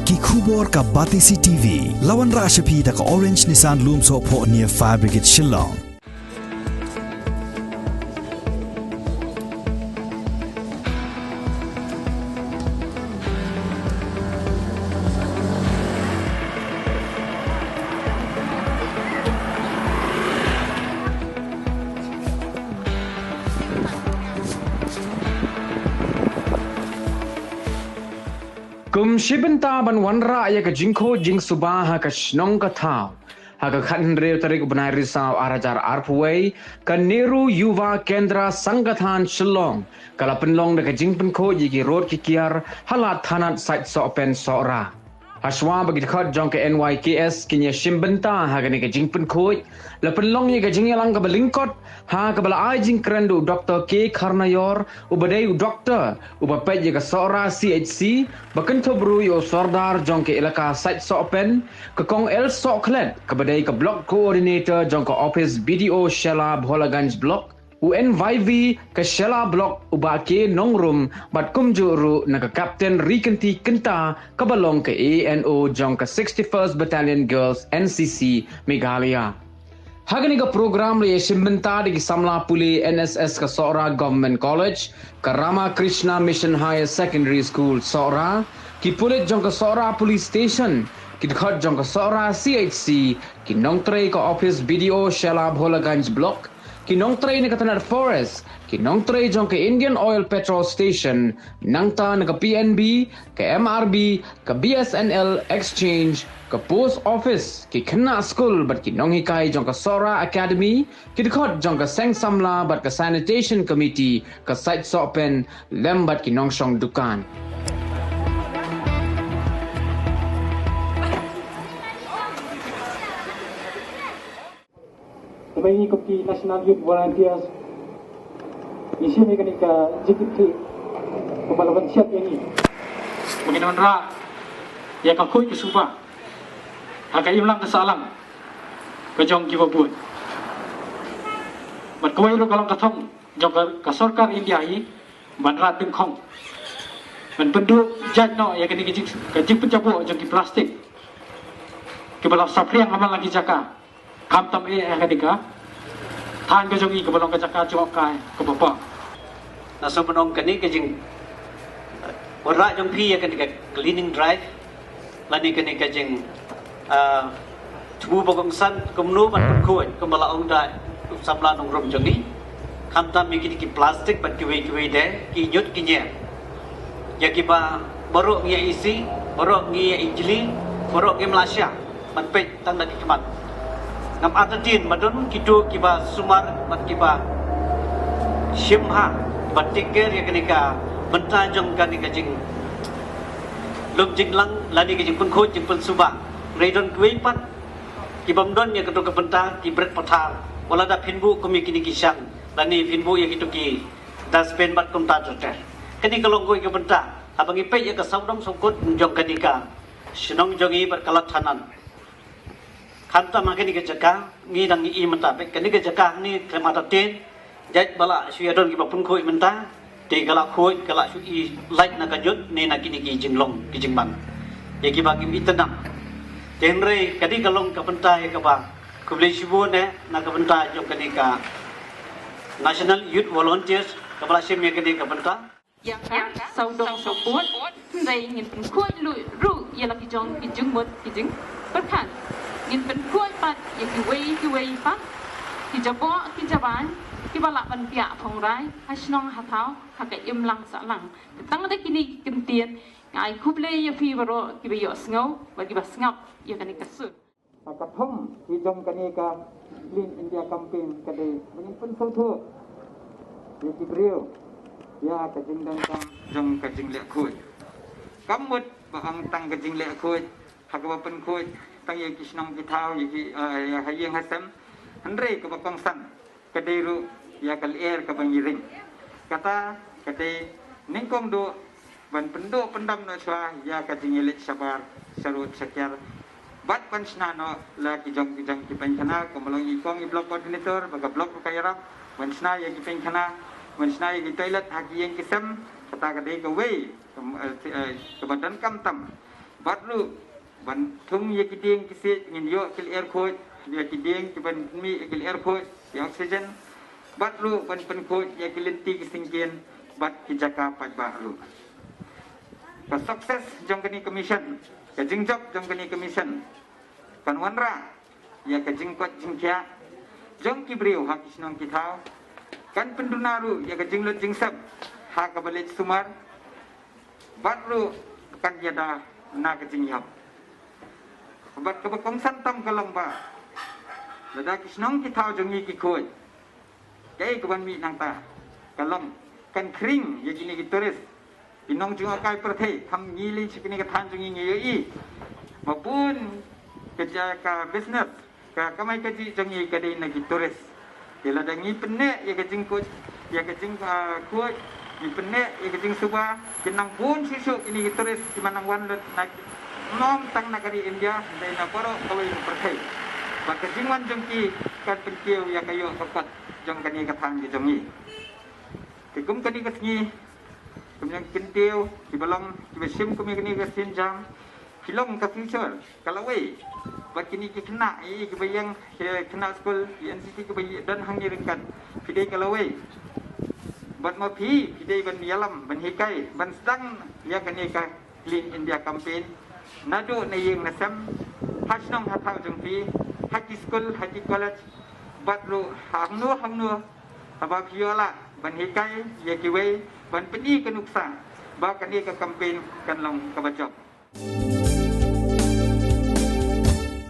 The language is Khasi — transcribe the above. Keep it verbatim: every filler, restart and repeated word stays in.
Ki khubor ka Batesi T V. La wanrah sha phi da ka Orange Nissan Lumsohphoh near Fire Brigade Shillong. Kum shi bynta ban wanrah ïa ka jingkhuid jingsuba ha ka shnong ka thaw, ha ka khathynriew tarik u bnai Risaw ar hajar arphew wei, ka Nehru Yuva Kendra Sangathan Shillong ka la pynlong da ka jingpynkhuid ïa ki rud ki kiar ha Lad Thanat Sait Sohpen Sohra. Hashwa ba ki dkhot jong ka N Y K S kin ïa shim bynta ha kane ka jingpynkhuid, la pynlong ïa ka jingïalang kaba lyngkot ha kaba la ai jingkren da u Doktor K Kharnaior, uba dei u doktor uba peit ïa ka Sohra C H C, ba kynthup ruh ïa u Sordar jong ka Elaka Sait Sohpen, ka Kong L Sohkhlet kaba dei ka Block Coordinator jong ka Office B D O Shella Bholaganj Block, u N Y V ka Shella Block u Bah K Nongrum, bad kumjuh ruh na ka Captain Rikynti Kynta kaba long ka A N O jong ka sixty-first Battalion Girls N C C Meghalaya. Ha kane ka program la ïa shim bynta da ki samla pule N S S ka Sohra Government College, ka Ramakrishna Mission Higher Secondary School Sohra, ki pulit jong ka Sohra Police Station, ki dkhot jong ka Sohra C H C, ki nongtrei ka Office B D O Shella Bholaganj Block, ki nongtrei na ka tnat Forest, ki nongtrei jong ka Indian Oil Petrol Station, nangta na ka P N B, ka M R B, ka B S N L Exchange, ka Post Office, ki khynnah skul bad ki nonghikai jong ka Sohra Academy, ki dkhot jong ka Seng Samla bad ka Sanitation Committee ka Sait Sohpen, lem bad ki nongshong dukan. Kumba ngi kum ki National Youth Volunteers, ngi shim ïa kane ka jingkitkhlieh kumba la ban shad ïa ngi. Ba ngin wanrah ïa ka khuid ka suba ha ka imlang ka sahlang ka jong kiba bun. Bad kawei ruh ka long ka thong jong ka, ka sorkar India hi ban rat dyngkhong, ban pynduh jait noh ïa kane ka jing, ka jingpynjaboh jong ki plastik kiba la saphriang ha man la ki jaka. Khamtam eh ha kane ka thaiñ ka jong ngi kaba long ka jaka jngohkai kaba bha. Nga sngewbha ban ong kane ka jing, eh, wanrah jong phi ïa kane ka cleaning drive lane kane ka jing, ah, thmu ba kongsan kumno ban pynkhuid kumba la ong da u samla nongrum jong ngi. Khamtam ïa kine ki plastik bad kiwei kiwei de ki ñiut ki ñier. Ïa kiba baroh ngi ïa isih, baroh ngi ïa ijli, baroh ngim lah shah ban peit tang da ki khmat. Ngam artatien ba don kito kiba sumar bad kiba shim bha ban take care ïa kane ka bynta jong kane ka jinglum jinglang lane ka jingpynkhuid jingpynsuba. Hynrei don kiwei pat kibym don ïa kato ka bynta ki bret pathar, wat la da phin buh kum ïa kine ki shan lane phin buh ïa kito ki dustbin bad kumta ter ter. Kane ka long kawei ka bynta haba ngi peit ïa ka sawdong sawkut jong kane ka shnong jong ngi bad ka Lad Thanat. Khamtam ha kane ka jaka ngi dang ïohi mynta, peit kane ka jaka hangne khlem artatien, jait ba la shu ïa don kiba pynkhuid mynta, te ka la khuid ka la shu i lait na ka ñiut ne na kine ki jinglong ki jingman ïa kiba kim itynnad. Te hynrei ka dei ka long ka bynta ïa kaba khublei shibun eh na ka bynta jong kane ka National Youth Volunteers kaba la shim ïa kane ka bynta. Ïa ka sawdong sawkut, hynrei ngin pynkhuid ruh, ruh ïa la ki jong ki jingmut ki jingpyrkhat. Ngin pynkhuid pat ïa kiwei kiwei pat ki jaboh ki jabai kiba lah ban biah phongrai ha shnong ha thaw ha ka imlang sahlang. Tang da kine ki kyntien nga ai khublei ïa phi baroh kiba ïohsngew bad kiba sngap ïa kane ka sur. Ha ka thong ki jong kane ka Clean India Campaign ka dei ba ngin pynsngewthuh ïa ki briew ïa ka jingdonkam jong ka jingleh khuid. Kam mut ba ong tang ka jingleh khuid ha kaba pynkhuid tang ïa ki shnong ki thaw, ïa ki, eh, ïa ha ïing ha sem, hynrei kaba kongsan ka dei ruh ïa ka lyer kaba ngi ring. Kata ka dei nyngkong duh ban pynduh pyndam noh shuwa ïa ka jingïaleit shabar sharud shakiar bad ban shna noh la ki jong ki jong ki pynkhana, kumba long i kong i block coordinator ba ka block ruh ka ïarap ban shna ïa ki pynkhana, ban shna ïa ki toilet ha ki ïing ki sem. Kata ka dei kawei kam, eh, eh, kaba donkam tam. Bad ruh ban thung ïa ki dieng ki siej, ngin ïoh ki lyer khuid, ïa ki dieng ki ban mih ïa ki lyer khuid, ïa oxygen. Bad ruh ban pynkhuid ïa ki lynti ki syngkien bad ki jaka paidbah ruh. Ka success jong kane ka mission, ka jingjop jong kane ka mission, kan wanrah ïa ka jingkoit jingkhiah jong ki briew ha ki shnong ki thaw, kan pynduna ruh ïa ka jinglut jingsep ha kaba leit sumar, bad ruh kan ïada na ka jingïap. Bad kaba kongsan tam ka long ba lada ki shnong ki thaw jong ngi ki khuid, kaei kaban mih nangta? Ka long kan khring ïa kine ki tourist, ki nongjngohkai pyrthei. Kham ngi lei sha kine ki thaiñ jong ngi, ngi ïohi ba bun ka ja ka business, ka kamai kajih jong ngi ka dei na ki tourist. Te lada ngi pynneh ïa ka jingkhuid, ïa ka jing, ah, khuid, ngi pynneh ïa ka jingsuba, ki nang bun shuh shuh kine ki tourist kiba nang wan lut na, ym tang na ka ri India, hynrei na baroh kawei ka pyrthei. Bad ka jingwan jong ki kan pynkiew ïa ka ïoh ka kot jong kane ka thaiñ ka jong ngi. Te kum kane ka sngi, kum ïa ki kyntiew kiba long, kiba shim kum ïa kane ka sienjam, ki long ka future, ka lawei. Bad kine ki khynnah, eh, kiba ïeng, ki khynnah skul, ki N C C kiba ï-, don hangne ryngkat, phi dei ka lawei. Bad ma phi, phi dei ban ïalam, ban hikai, ban sdang ïa kane ka Clean India Campaign, naduh na ïing na sem, ha shnong ha thaw jong phi, ha ki skul, ha ki college, bad ruh hangno hangno, haba phi ïoh lah ban hikai ïa kiwei, ban pyni ka nuksa ba kane ka campaign kan long kaba jop.